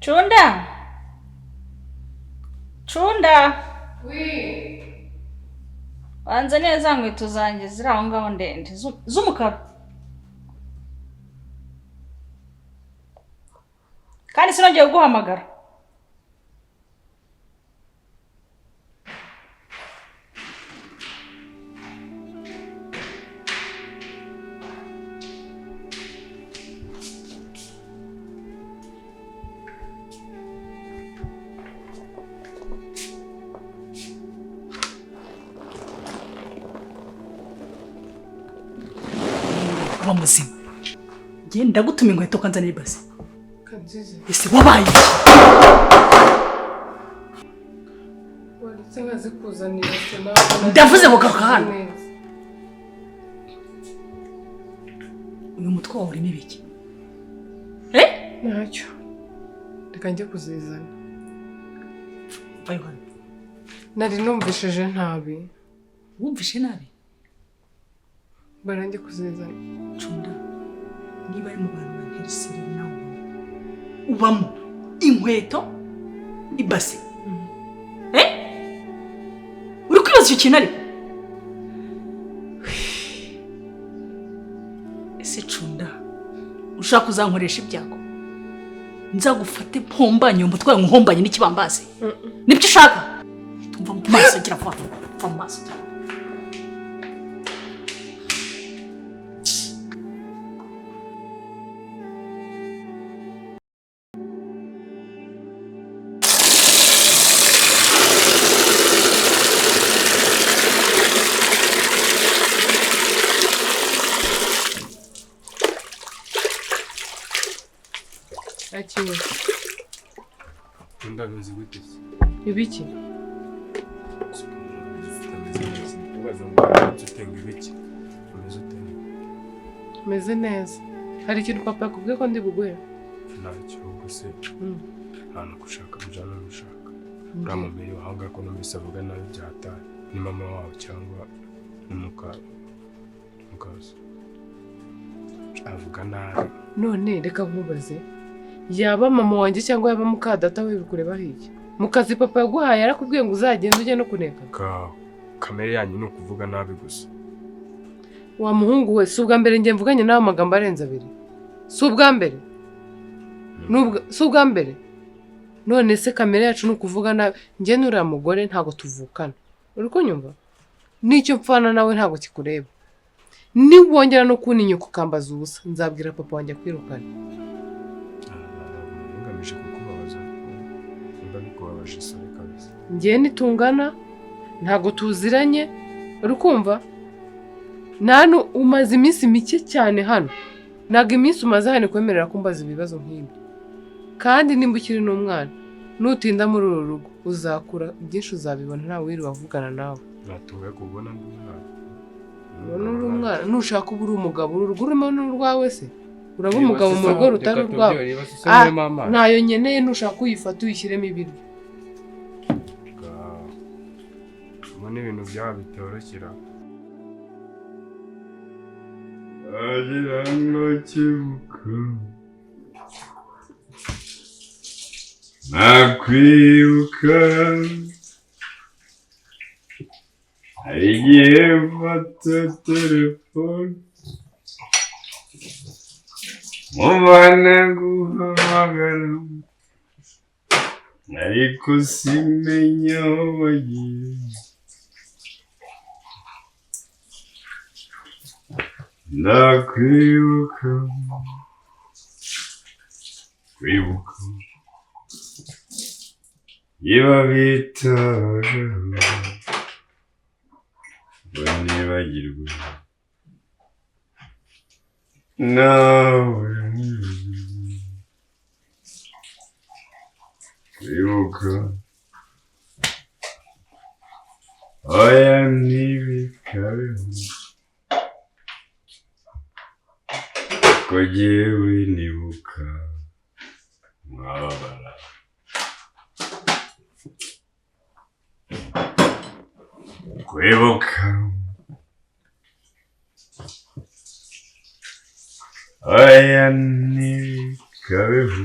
Cunda, Cunda. Oui. Banza neza nkweto zanjye ziri aho ngaho ndende z'umukara. Kandi sinongeye kuguhamagara. Kuba muzima, njye ndagutuma inkweto ukanzanira ibase. Kanziza. Ese wabaye iki? Waretse nkazikuzanira se nawe. Ndavuze ngo garuka hano. Neza. Uyu mutwe wawe urimo ibiki? Eh? Ntacyo. Reka njye kuzizana. Vayo hano. Nari numvishije ntabi. Wumvishe nabi? Bara njye kuzizana. Cunda, niba ari mu bantu bantera isereri nawe ubamo inkweto, ibase. Eh? Uri kwibaza icyo kintu ariko? Ese Cunda, ushaka kuzankoresha ibyago? Nzagufate mpombanye uwo mutwe wawe nkuhombanye n'ikibambasi. Nibyo ushaka? Tumva mu maso, gira vuba, mva mu maso. Akiwe. Ndameze gute se? Ibiki? Utameze neza. Ubaza ngo umeze ute ngo ibiki? Umeze ute? Meze neza. Hari ikintu papa yakubwiye ko ndi buguhe? Ntacyo, ubwo se nta gushaka mujyana n'ushaka. Uriya mubiri wawe ko numvise avuga nabi byataye. Ni mama wawe cyangwa ni mukaso. Avuga nabi. None reka nkubaze. Yaba mama wanjye cyangwa yaba muka data we bikureba iki? Mu kazi papa yaguhaye yarakubwiye ngo uzagende ujye no kuneka. Kamere yanyu ni ukuvuga nabi gusa. Wa muhungu we, si ubwa mbere njye mvuganye nawe amagambo arenze abiri. Si ubwa mbere. Si ubwa mbere. None se kamere yacu ni ukuvuga nabi. Njye n'uriya mugore ntago tuvukana. Uri kunyumva? N'icyo mpfana nawe ntago kikureba. Niwongera no kuntinyuka ukambaza ubusa, nzabwira papa wanjye akwirukane. Ngamije kukubabaza. Nimba bikubabaje sorry kabisa. Njye nitungana ntago tuziranye, uri kumva? Nanu umaze iminsi mike cyane hano. Ntago iminsi umaze hano ikwemerera kumbaza ibibazo nk'ibyo. Kandi nimba ukiri n'umwana, nutinda muri uru rugo uzakura byinshi uzabibona, ntawe wirirwa avugana nawe. Natunga kubona ndi umwana. Ubona uri umwana, nushaka uba uri umugabo, uru rugo urimo ni urwawe se? Uraba umugabo mu rugo rutari urwawe. Ntayo nkeneye, nushaka uyifata uyishyiremo ibiryo. Ubona ibintu byaba bitorokera. Agira ngo kibuka nakwibuka, hari igihe mfata telefone mubana guhamagara, ariko simenya aho bagiye. Ndakwibuka, kwibuka, niba bitabaga ngo nibagirwe nawe. Kwibuka, oya ntibikabeho, ko jyewe nibuka mwababara. Kwibuka, oya ntibikabeho.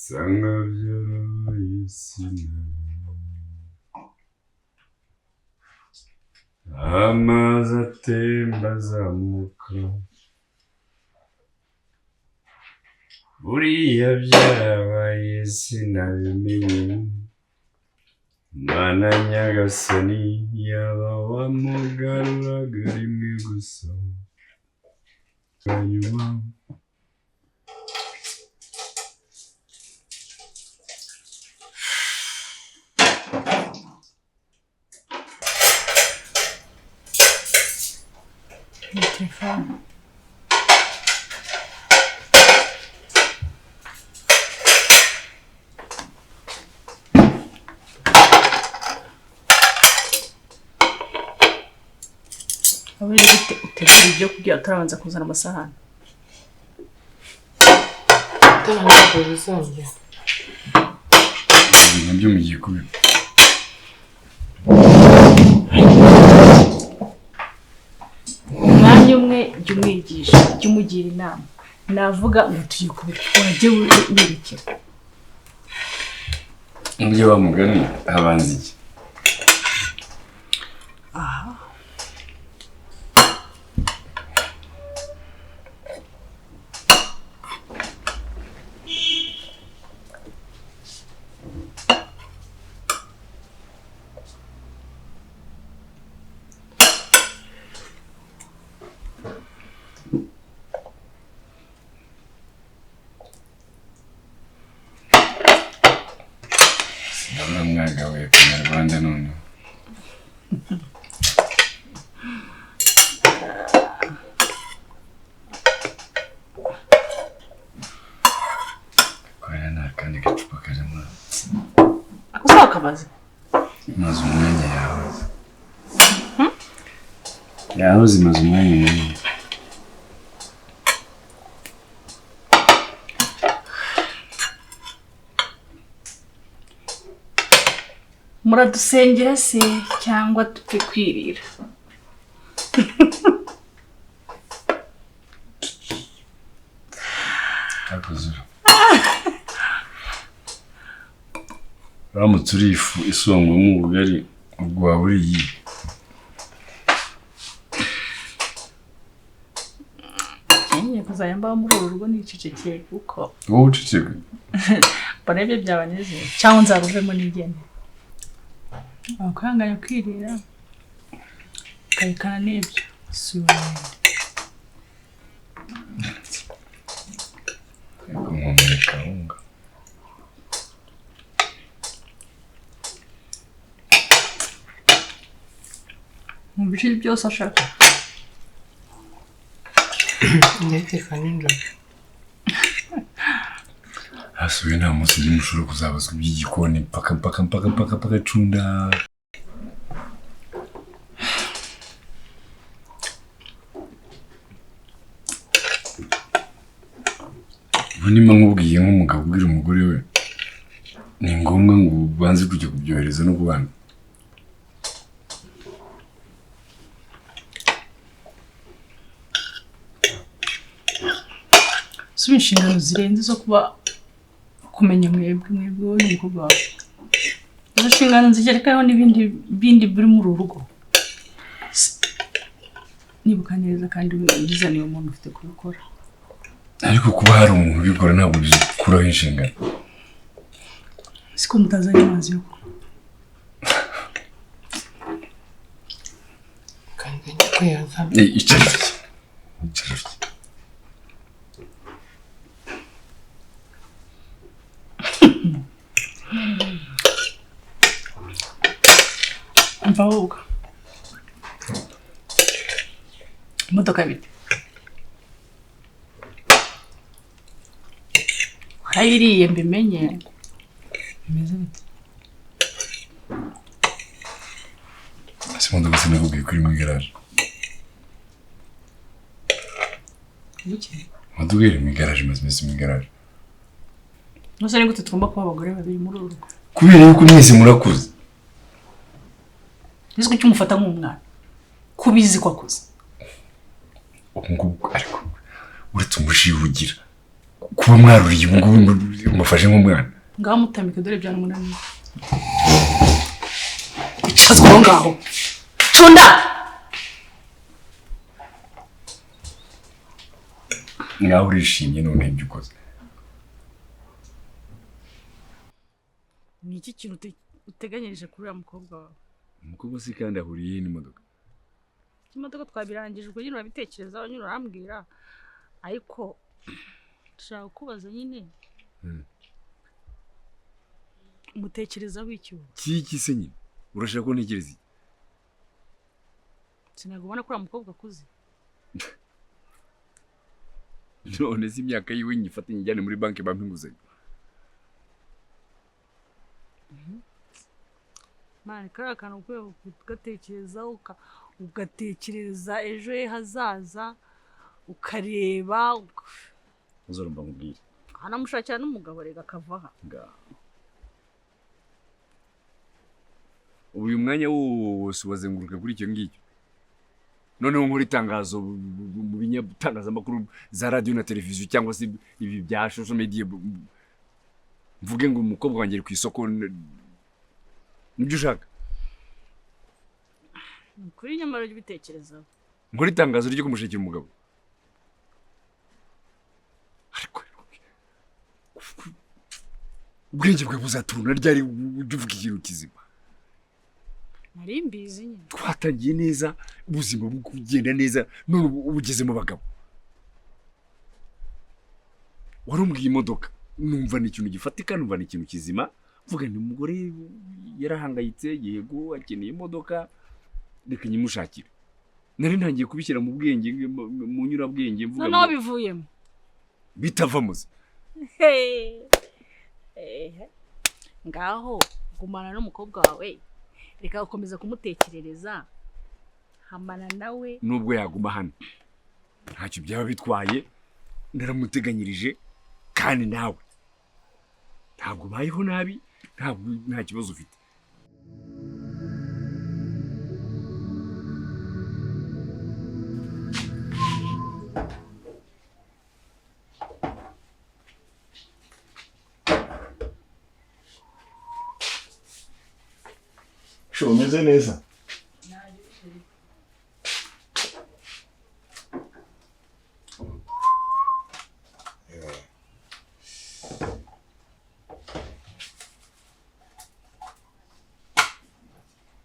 Nsanga byarabaye sinabimenye. Amazi atemba azamuka, buriya byarabaye sinabimenye. Mana nyagasani, yaba wamugaruraga rimwe gusa hanyuma. Ni telefone. Wowe ni gute utegura ibyo kurya utarabanza kuzana amasahani? Ntabwo bizongera. Ibintu byo mugiye kubikora. Umwanya umwe jya umwigisha, jya umugira inama. Navuga ngo tugiye kubikora, jya wirekera. Mubyo bamugani habanza iki? Ndabona mwagabuye Kinyarwanda noneho. Korera nta kandi gacupa karimo. Ako se wakabaze? Imaze umwanya yahoze. Yahoze imaze umwanya munini. Muradusengera se cyangwa tupfe kwirira? Akuzura. Uramutse uri ifu isongwamo ubugari, ubwo waba uri iyihe? Ngiye kuzajya mbaho muri uru rugo nicecekeye kuko Wowe uceceka. mbona ibyo byabanezeza, cyangwa nzaruvemo nigende. Wakwihangana kwirira ukarekana n'ibyo si wowe. Ariko nkumbuye kawunga. Mu bice byose ashaka. Ndayiteka nijoro. Hasubiye nta munsi n'umwe ushobora kuzabazwa iby'igikoni mpaka mpaka mpaka mpaka mpaka cunda. Ubu niba nkubwiye nk'umugabo ubwira umugore we, ni ngombwa ngo ubanze kujya kubyohereza no kubana. Si inshingano zirenze zo kuba kumenya mwebwe mwebwe wowe n'umukobwa wawe. Izo nshingano zigerekaho n'ibindi bindi biri muri uru rugo. Nibuka neza kandi ubizaniye umuntu ufite kubikora. Ariko kuba hari umuntu ubikora ntabwo bikuraho inshingano. Siko mutazanye amazi yo kunywa. Kandi njya kwiyoza. Icara urye. Icara urye. Umva woga. Imodoka bite? Warayiriye mbimenye. Bimeze bite? Ese imodoka sinakubwiye ko iri mu igaraje? Buke. Imodoka iri mu igaraje, imaze iminsi mu igaraje. Nose ni gute tugomba kuba abagore babiri muri uru rugo? Kubera yuko mwese murakuze. Uzi ko umufata nk'umwana. Kubizi ko akuze. Ubu ngubu ariko uretse umushiha ugira. Kuba mwaruriye ubu ngubu mufashe nk'umwana. Ngaho mutamike dore byaramunaniye. Icazwa aho ngaho. Cunda! Ngaho urishimye none ibyo ukoze. Ni iki kintu uteganyirije kuri uriya mukobwa wawe? Umukobwa se kandi ahuriye n'imodoka? Imodoka twabirangije ubwo nyine urabitekerezaho nyine urambwira, ariko nshaka kubaza nyine. Umutekerezaho iki wowe? Kiki se nyine? Urashaka ko ntekereza iki? Sinagubona ko uriya mukobwa akuze. None se imyaka yiwe nyifate nyijyane muri banki bampe inguzanyo? Mani kariya kantu ukwiye kugatekerezaho, ugatekereza ejo he hazaza, ukareba. Uzarumva nkubwire. Hanamushakira n'umugabo rega akava aha. Ngaho. Ubu uyu mwanya wose wazenguruka kuri icyo ngicyo. Noneho nkora itangazo mu binyatangazamakuru za radio na televiziyo cyangwa se ibi bya social media, mvuge ngo umukobwa wanjye ari ku isoko, nibyo ushaka? Kuri nyamara ujye ubitekerezaho. Nkora itangazo ryo kumushakira umugabo. Ariko ubwenge bwawe buzaturuna ryari ujye uvuga ikintu kizima? Nari mbizi nyine. Twatangiye neza, ubuzima bugenda neza, none ubu ugeze mu bagabo. Warumbwiye imodoka, numva ni ikintu gifatika, numva ni ikintu kizima, mvuga nti umugore yarahangayitse, yego akeneye imodoka, reka nyimushakire. Nari ntangiye kubishyira mu bwenge, mu nyurabwenge, mvuga noneho bivuyemo. Bitavamo se. Ngaho gumana n'umukobwa wawe, reka gukomeza kumutekerereza, hamana nawe. Nubwo yaguma hano ntacyo byaba bitwaye, naramuteganyirije, kandi nawe ntabwo ubayeho nabi, ntabwo nta kibazo ufite. Sho umeze neza?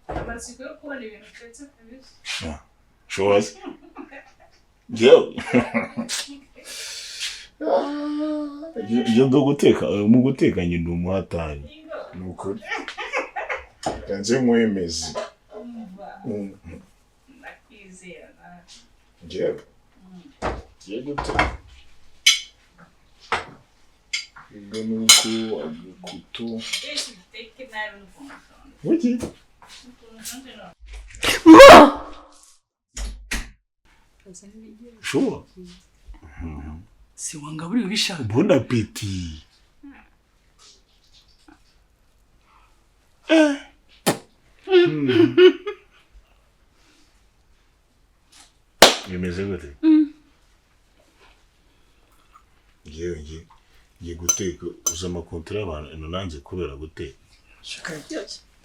Amatsiko yo kubona ibintu utetse kabisa. Showazi? Jewe. Iyo ndo guteka, mu guteka njye ndi umuhatari. Ni ukuri. Nze nkwemeze. Ndakwizera nawe. Jewe. Ngiye guteka. Ubwo ni uko agakutu. Uteke nabi n'ukuntu ushonje. Wiki? Ukuntu ushonje nabi. Sure. Si wangaburiye ubishaka. Bon appétit. Bimeze gute? Ngewe ngiye guteka uza amakontara abantu nanze kubera guteka.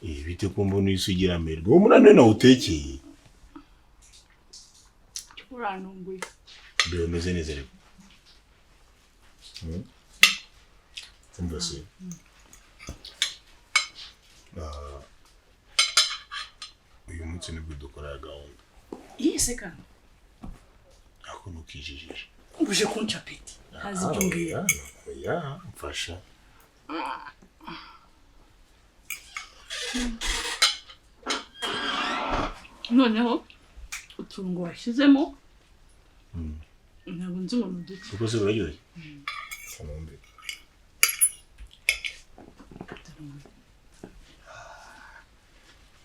Bite ko mbona isi ugira amerwe. Uwo munani nawe utekeye. Urantunguye. Bimeze neza rero. Umva se. Uyu munsi nibwo dukora gahunda. Iyi se kandi? Ako nukijijisha. Uje kunca peti. Ntazi ibyo umbwira. Oya, mfasha. Noneho utungo washyizemo ntabwo nzi ngo nuduke. Kuko se buraryoshye? Numve.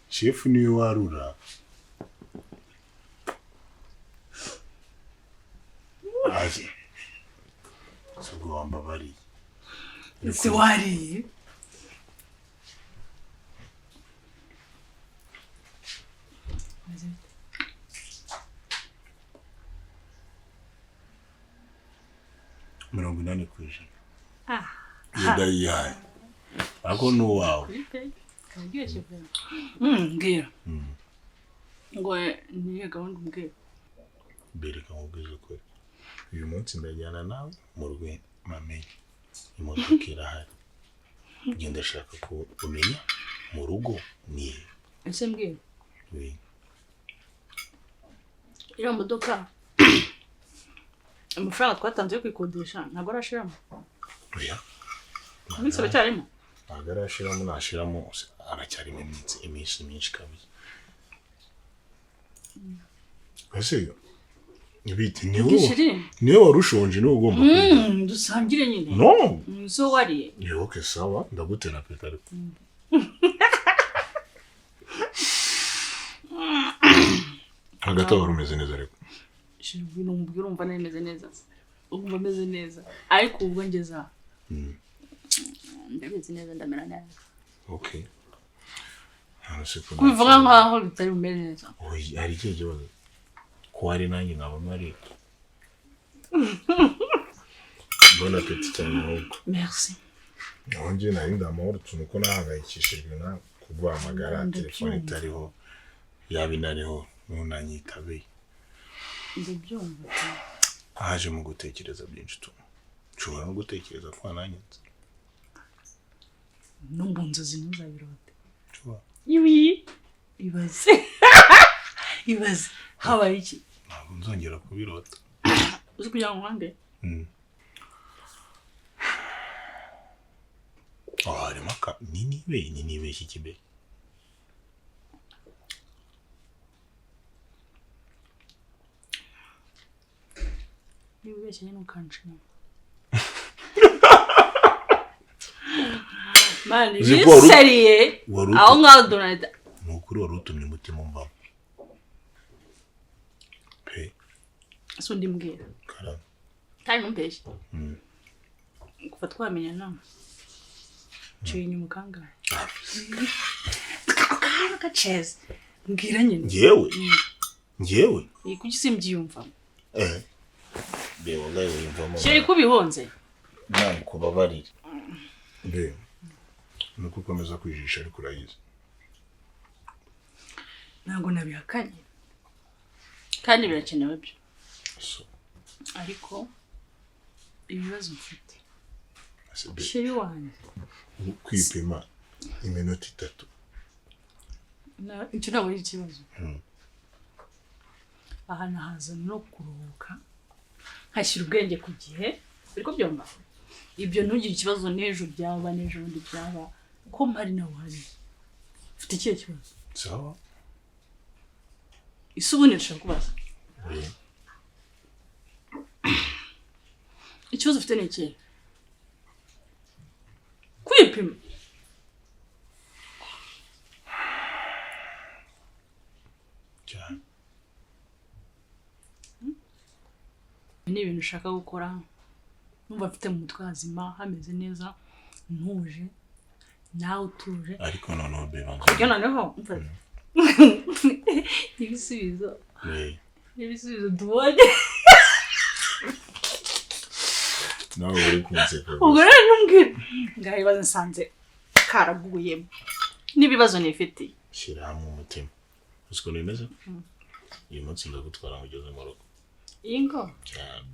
Chef niwe warura. Aje. Subwo wambabariye. Ese wariye? 80%. Iyo ndayihaye. Ako ni uwawe. Mbwira. Ngo niyo gahunda umbwira. Bereka nkubwize ukuri. Uyu munsi ndajyana nawe mu rugo mamenye. Imodoka irahari. Njye ndashaka ko umenya mu rugo ni he. Ese mbwira. Oui. Iriya modoka amafaranga twatanze yo kuyikodesha ntabwo arashiramo. Oya. Iminsi iracyarimo. Ntabwo arashiramo, nashiramo aracyarimo iminsi myinshi kabisa. Ese ibiti ni wowe. Niwe wari ushonje niwe ugomba kurya. Dusangire nyine. No. So wariye. Ni okay sawa ndagutera peta ariko. Hagati aho wari umeze neza ariko. Shira umubwira urumva nemeze neza. Urumva meze neza. Ariko ubwo ngeza. Ndabizi neza ndamera neza. Okay. Kubivuga nkaho bitari bumeze neza. Oya hari ikihe kibazo? Ko hari nanjye nkaba mpari. Bon appétit cyane ahubwo. Merci. Naho njye nari ndamahoro utuntu ko nahangayikishijwe na kuguhamagara telefone itariho yaba inariho ntunanyitabe. Ndabyumva. Haje mu gutekereza byinshi tu. Nshobora no gutekereza ko wananyatse. No mu nzozi ntuzabirota. Nshobora. Iwi ibaze. Ibaze habaye iki? Ntabwo nzongera kubirota. Uzi kugira ngo nkange? Oh, harimo aka ni nibeshye ikibe. Niba ubeshye nyine ukanca inyuma. Mani biseriye aho ngaho Donald. Ni ukuri wari utumye umutima umvamo. Pe. Ese undi mbwira. Karame. Kandi ntumbeshye. Kuva twamenya nama. Nciye inyuma kangahe? Kaceze. Mbwira nyine. Njyewe? Njyewe? Kuki simbyiyumvamo? Be wallahi wiyumvamo. Sheri kubihonze. Ntabwo kubabarira. Be. Nuko ukomeza kwijisha ariko urayizi. Ntabwo nabihakanye. Kandi birakenewe byo. So. Ariko ibibazo mfite. Sheri wanjye. Kwipima iminota 3. Icyo ntabwo ari ikibazo. Aha nahaza no kuruhuka nkashyira ubwenge ku gihe ariko byomba ibyo ntugire ikibazo n'ejo byaba n'ejo bundi byaba ko mpari nawe uhari. Ufite ikihe kibazo? Sawa. Ese ubundi ndashaka kubaza. Ikibazo ufite ni ikihe? Kwipima. Cyane. Ni ibintu ushaka gukora numva mfite mu mutwe hazima hameze neza ntuje nawe utuje ariko noneho beba kuko noneho ibisubizo ibisubizo tubonye nawe uri kunseka ubwo rero ntumbwire ngaho ibibazo nsanze karaguyemo n'ibibazo nifitiye shyira hamwe umutima uzi ukuntu bimeze uyu munsi ndagutwara ngo ugeze mu rugo ingo cyane